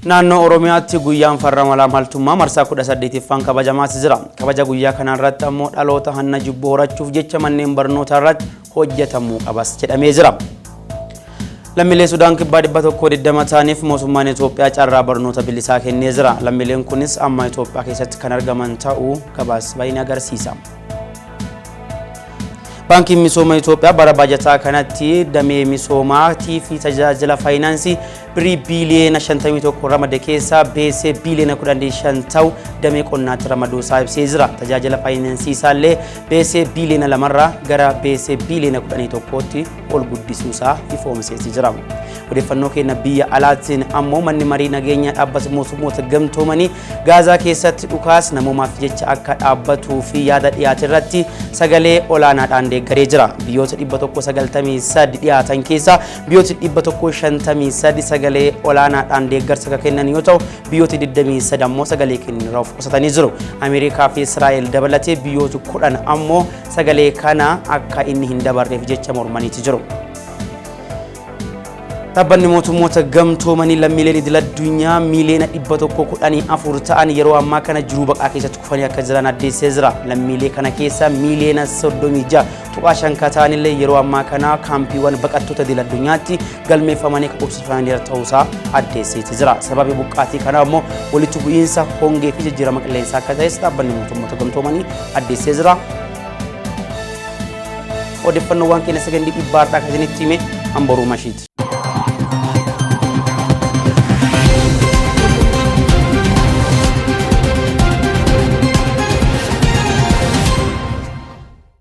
Naannoo Oromiyaatti guyyaan farra malaamaltummaa marsaa 18ffaan kabajamaas jira. Kabaja guyyaa kanaa irratti ammoo dhaloota hanna jibbuu horachuuf jecha manneen barnootaa irratti hojjetamuu qabas jedhamee jira. Lammiilee Sudaan Kibbaa 120 ta'aniif mootummaan Itoophiyaa carraa barnoota bilisaa kennee jira. Lammiileen kunis amma Itoophiyaa keessatti kan argaman ta'uu gabaasni baay'ee agarsiisa. Baankiin Misooma Itoophiyaa bara baajataa kanatti damee misoomaatii fi tajaajila faayinaansii birrii biiliyoona 51 ramade keessaa beesee biiliyoona 15 ta'u damee qonnaatti ramaduu isaa ibsee jira. Tajaajila faayinaansii isaallee beesee biiliyoona 2 gara beesee biiliyoona 11tti ol guddisuu isaa ifoomsee jira. Odeeffannoo keenya biyya alaatiin ammoo manni marii nageenya dhaabbata mootummoota gamtoomanii Gaazaa keessatti dhukaas namoomaaf jecha akka dhaabbatuu fi yaada dhiyaate irratti sagalee olaanaadhaan deeggaree jira. Biyyoota 193 dhiyaatan keessaa biyyoota 153 sagalee olaanaadhaan deeggarsa kan kennan yoo ta'u, biyyoota 23 ammoo sagalee kennuurraa of qusatanii jiru. Ameerikaa fi Israa'el dabalatee biyyoota 10 ammoo sagalee kana akka inni hin dabarreef jecha mormaniiti jiru. Dhaabbanni mootummoota gamtoomanii lammiileen idil addunyaa miiliyoona 114 ta'an yeroo ammaa kana jiruu baqaa keessatti kufanii akka jiran addeessee jira. Lammiilee kana keessa miiliyoona 36.5 kan ta'an illee yeroo ammaa kana kaampiiwwan baqattoota idil addunyaatti galmeeffamanii kan qubsiifamanii ta'uusaa addeesseeti jira. Sababi buqqaatii kanaa immoo walitti bu'iinsa hongee fi jijjiirama qilleensaa akka ta'es dhaabbanni mootummoota gamtoomanii addeessee jira. Odeeffannoowwan keenya sagandii dhibbaa har'aa kan isinitti hime hamboruu mashiiti.